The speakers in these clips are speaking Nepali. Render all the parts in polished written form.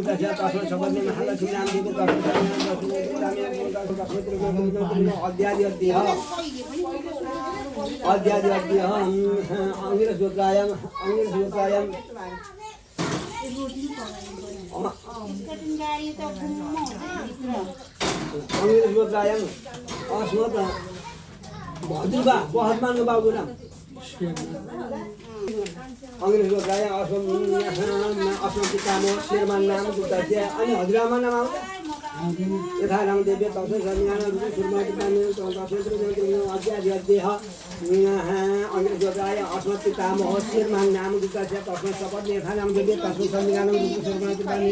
गुप्तस्य तस्मै शपथने महालक्ष्मी नाम देवी हजुरबा बहत्मानको बाबुको नाम अङ्ग्रेजको गाय असम पितामह शेरमान नाम गुप्तस्य अनि हजुरआमा नाम आउँछ यथा नाम देवी तस्मै सन्यान सुरमा पितामह अङ्ग्रेजको गाय असम पितामह शेरमान नाम गुप्तस्य तस्मै शपथ यथा नाम देवी तस्मै सन्यान सुरमा पितामह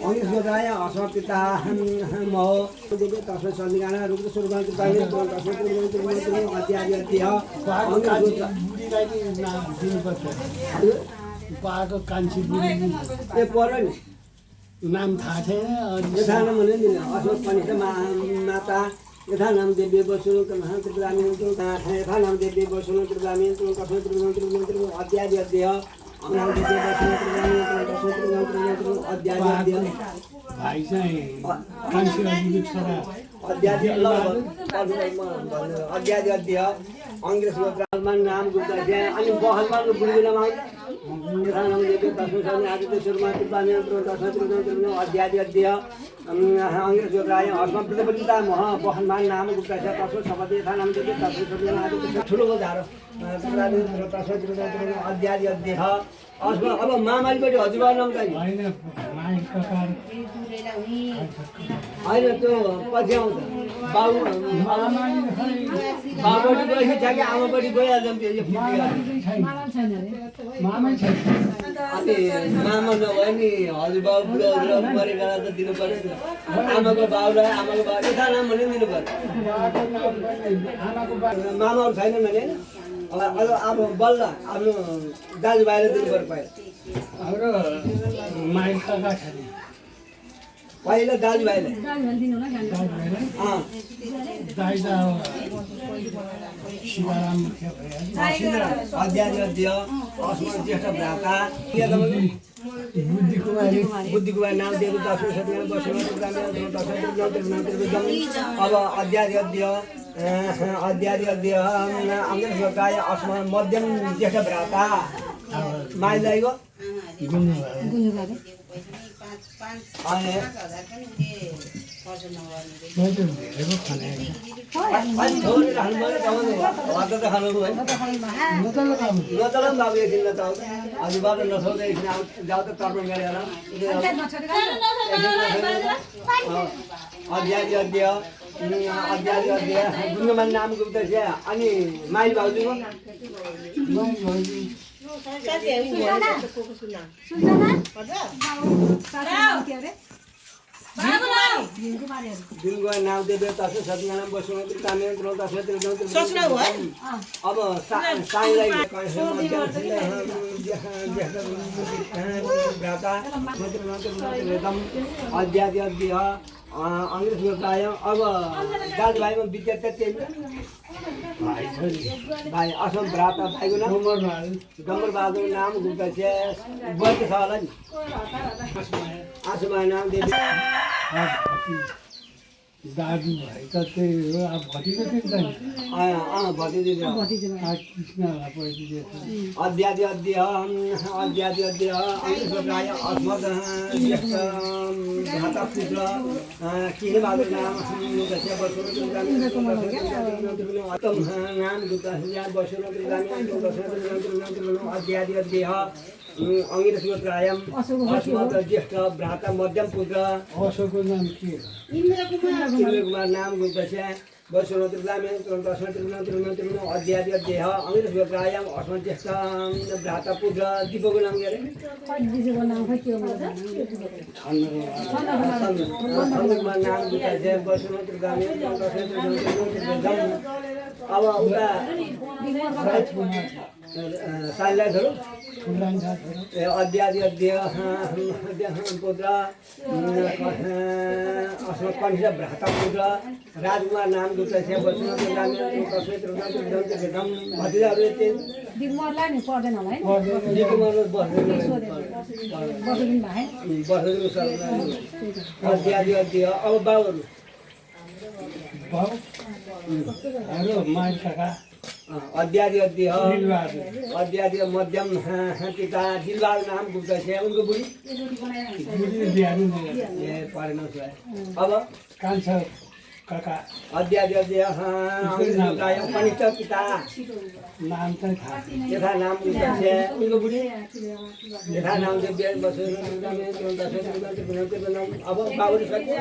अङ्ग्रेजको गाय असम पितामह देवी तस्मै सन्यान सुरमा पाको कान्छी बुढी ए पर्यो नि नाम थाहा छैन यथा नाम भने नि अशोक कनिष्ठ माता यथा नाम देवी बसु महात्रिग्रामीण यथा नाम देवी बसु त्रिग्रामीण अध्याय नाम देवी बसु अध्याय भाइ चाहिँ कान्छीको छोरा अध्याय अङ्ग्रेजको ब्राह्मण नाम गुप्तस्य अनि बहत्मानको बुढीको नाम आउँछ यथा नाम देवी तस्मै सन्यान आदित्य सुरमा पितामह अध्याय अङ्ग्रेजको गाय हस्म पितामह बहत्मान नाम गुप्तस्य तस्मै शपथ यथा नाम देवी तस्मै सन्यान आदित्य ठुलो झारो तस्मै अध्याय अब मामालीपट्टि हजुरबाको नाम चाहिँ होइन त्यो पछि आउँछ बाबुपट्टि गएपछि छ कि आमापट्टि गइहाल्छ अनि मामा नभए नि हजुरबाबु बुढो हजुरबाबु मरेको त दिनु पऱ्यो नि आमाको बाबुलाई आमाको बाबु यथा नाम भने दिनु पऱ्यो मामाहरू छैनन् भने होइन अब बल्ल आफ्नो दाजुभाइले दिनु पऱ्यो हाम्रो माइल काका छ नि पहिला दाजुभाइले शिवराम मुख्य अध्याय अस्म ज्येष्ठ भ्राता बुद्धि कुमारी नाम दिएको दसौँ सत्यनारायण बस्नु अब अध्याय अङ्ग्रेजको गाय अस्म मध्यम ज्येष्ठ भ्राता माइलाइको बाबु एकछिन हजुरबाट नछाउँदा एकछिन जाऊ त तर्पण गरेर अध्याय गुङ्गमान नाम गुप्तस्य अनि माइल भाउजूको नाम देवे तस्मै सत्यनारायण बस्नु अब साईलाई अध्याय अङ्ग्रेजको गाय अब दाजुभाइमा विद्यार्थी त्यही भाइ असम भ्राता भाइको नाम डम्बरबहादुर नाम गुप्तस्य बढी छ होला नि आसुमा नाम देवी दाजु भाइ त त्यही हो अब भतिजो दिन्छ नि भतिजी अध्याय अङ्ग्रेजको गाय अस्मद ज्येष्ठ भ्राता पुत्र किनेबहादुर नाम गुप्तस्य नाम गुप्तस्य अध्याय अङ्ग्रेजको गाय अस्मद ज्येष्ठ भ्राता मध्यम पुत्र अशोकको नाम के इन्द्र कुमार नाम गुप्तस्य अध्याय अङ्ग्रेजको गाय अस्मद ज्येष्ठ भ्राता पुत्र दिपको नाम के अरे कुमार नाम गुप्तस्य अब उता साइलाइटहरू ठुलाइन छ छोरा अध्यादि अध्यय पुत्र कनिष्ठ भ्राता पुत्र राजकुमार नाम दुर्गा भतिजाहरू यति दिगमर्ला नि पर्दैन होला है अध्यादि अध्यय अब बाबुहरू बाउ हाम्रो माइल काका अध्यादि अध्यय दिलबहादुर अध्यादि मध्यम पिता दिलबहादुर नाम गुप्ता छ उनको बुढी बुढीले बिहानी ए परेन उसलाई अब कान्छा काका अध्यादि अध्यय कनिष्ठ पिता नाम चाहिँ थाहा यथा नाम गुप्ता छ उनको बुढी यथा नाम चाहिँ बिहान बसेर अब बाबुले सक्यो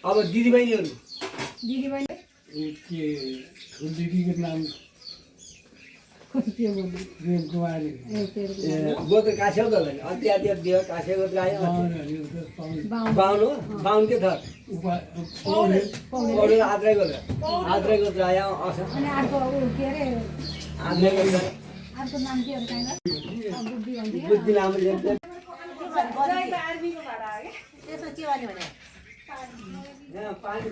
अब दिदीबहिनीहरू दिदीबहिनी के ठुल दिदीको नाम प्रेम कुमारी गोत्र कास्यौ त अत्यादि अध्यय कास्य गोत्र आयो बाहुन बाहुन के थर पौडेल आद्रै गोत्र आयो अनि अर्को ऊ के अरे आद्रै गोत्र अर्को नाम के अरे काइँदा बुद्धि भन्थ्यो बुद्धि नाम पानी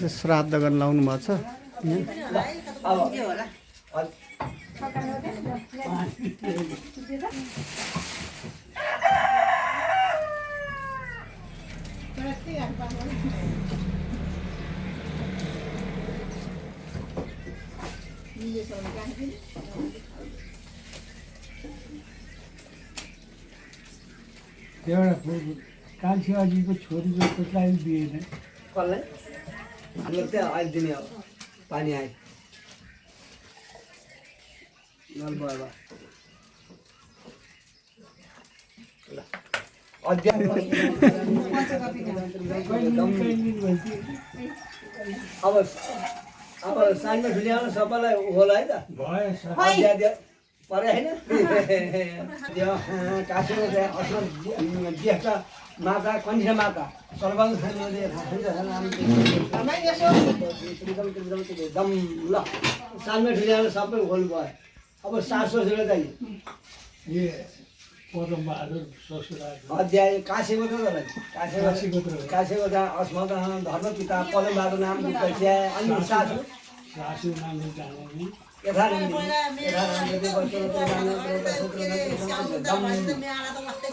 श्राद्ध गर्न लाउनु भएको छ एउटा कान्छी अजीको छोरी जस्तोलाई दिएन कसलाई हाम्रो त्यहाँ अहिले दिने हो पानी आयो नल भयो अब साइडमा ठुल्याउनु सबैलाई होला है त भयो परे होइन काशीमा अस्मा ज्येष्ठ माता कनिष्ठ माता सर्वाङ दम ल सालमा ठुल्याउनु सबै होल भयो अब सास ससुरा चाहिँ ए परमबहादुर ससुरा अध्याय काशीको त काशीको त काशीको त अस्मत धर्म पिता परमबहादुर नाम अनि सासु सासु नाम जाने यथा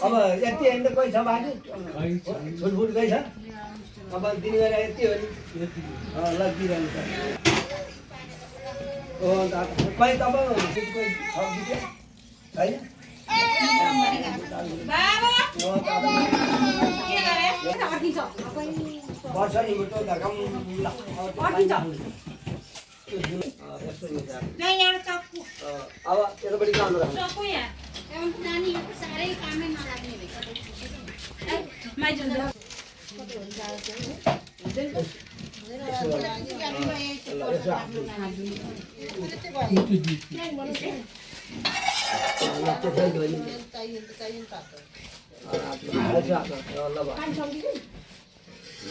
अब यति होइन कोही छ बाजे छुटफुट कोही छ अब दिने गरेर यति हो नि ल दिइरहनु छ कोही तपाईँ कोही सब्जी छैन वर्ष नि धर्कम अब यतापट्टि कहाँ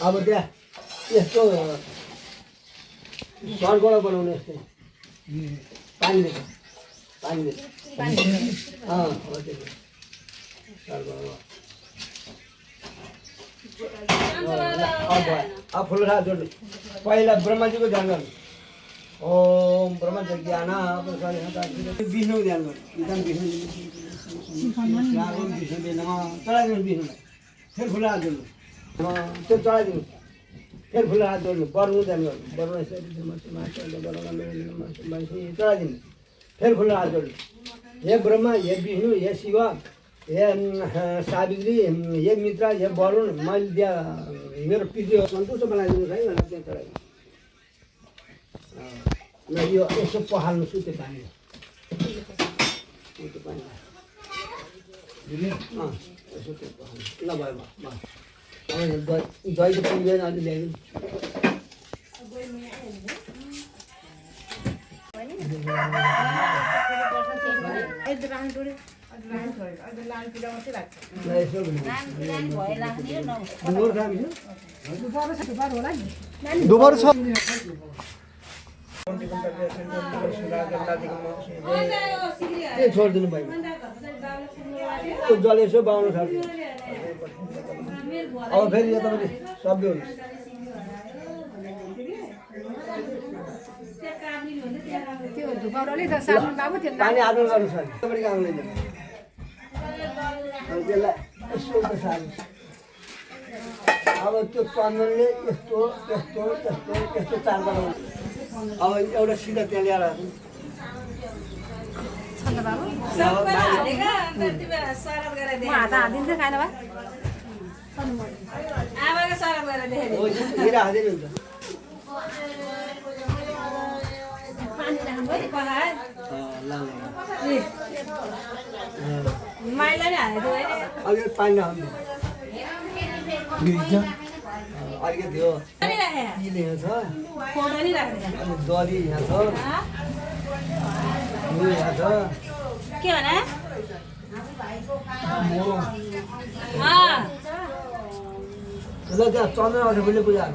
अब त्यहाँ यस्तो घरगोडा बनाउने यस्तै पानीले अब फुलरा जोड्नु पहिला ब्रह्माजीको ध्यान गर्नु ओम ब्रह्म ज्ञान विष्णुको ध्यान गर्नु एकदम विष्णु चढाइदिनु विष्णुलाई फेरि फुलरा जोड्नु त्यो चढाइदिनु फेरि फुलरा हात जोड्नु बर्नु ध्यान गर्नु बर्नु चढाइदिनु फेरि फुलरा हात जोड्नु हे ब्रह्मा हे विष्णु हे शिव हे सावित्री हे मित्र हे वरुण मैले दिया मेरो पितृ सन्तुष्ट बनाइदिनु है भनेर त्यहाँ चढाइदिनु यो यसो पखाल्नु छु त्यो पानी यसो त्यो पखाल्नु ल भयो दही त पुग्दैन अलि ल्याइदिनु ल यसो भने दुबर खामी छ दुबारो छ दुबारो होला नि दुबर छ के छोडिदिनु भयो त्यो जल यसो बाउनु थाल्यो अब फेरि यो तपाईँले सबै हुन्छ त्यो दुबारोले त साबुन बाबु त्यो पानी आदर गर्नु छ तपाईँले काम लिन्छ त्यसलाई यसो उता सार्नु अब त्यो चन्दनले यस्तो यस्तो यस्तो यस्तो चार बनाउनु अब एउटा सिधा त्यहाँ ल्याएर छन्द बाबु म हात हालिदिन्छ खाएर भए हो हिरा हाल्दै हुन्छ पानी राख्नु है अब यो पानी नहाल्नु अलिकति हो तिल यहाँ छ अनि दही यहाँ छ नुन यहाँ छ के भने ल त्यहाँ चन्द्र आउँछ फुलले पूजा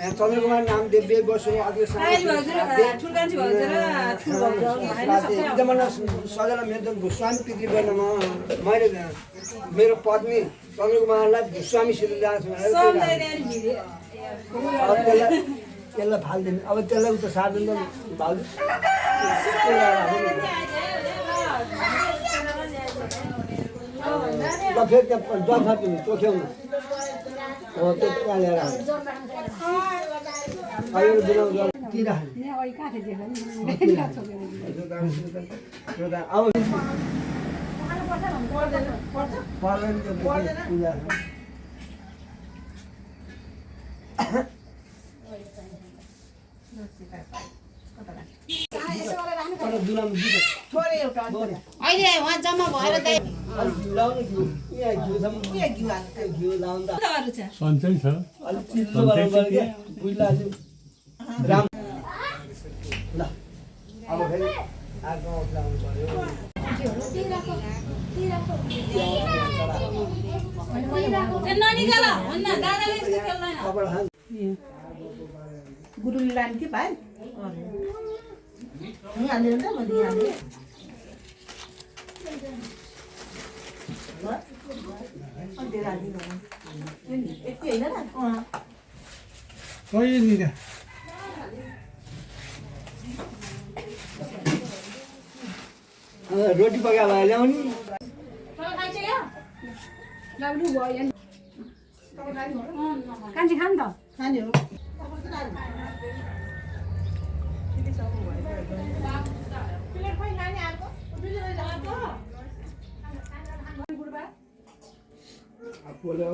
चन्द्रकुमार नाम देव्य बसु सजना मेरो गोस्वामी पितृ गर्नमा मैले मेरो पत्नी चन्द्रकुमारलाई गोस्वामीसित ल्याएको छु त्यसलाई फालिदिनु अब त्यसलाई उता सार्दिनु भाउजू फेरि त्यहाँ जल छ चोख्याउनु हो त्यो त्यहाँ ल्याएर अब अहिले उहाँ जम्मा भएर घिउ लाउनु त सन्चै छ अलिक चिल्लो बनाउनु क्या बुझ्नु राम ल अब फेरि अर्को लाउनु पर्यो गुरुले लाने कि भाइ हाल्दैन त म दिइहालेँ यति होइन र कहिलेनिर रोटी पकाएर भए ल्याउने लाग्नु भयो नि कान्छी खानु त खाने हो पोले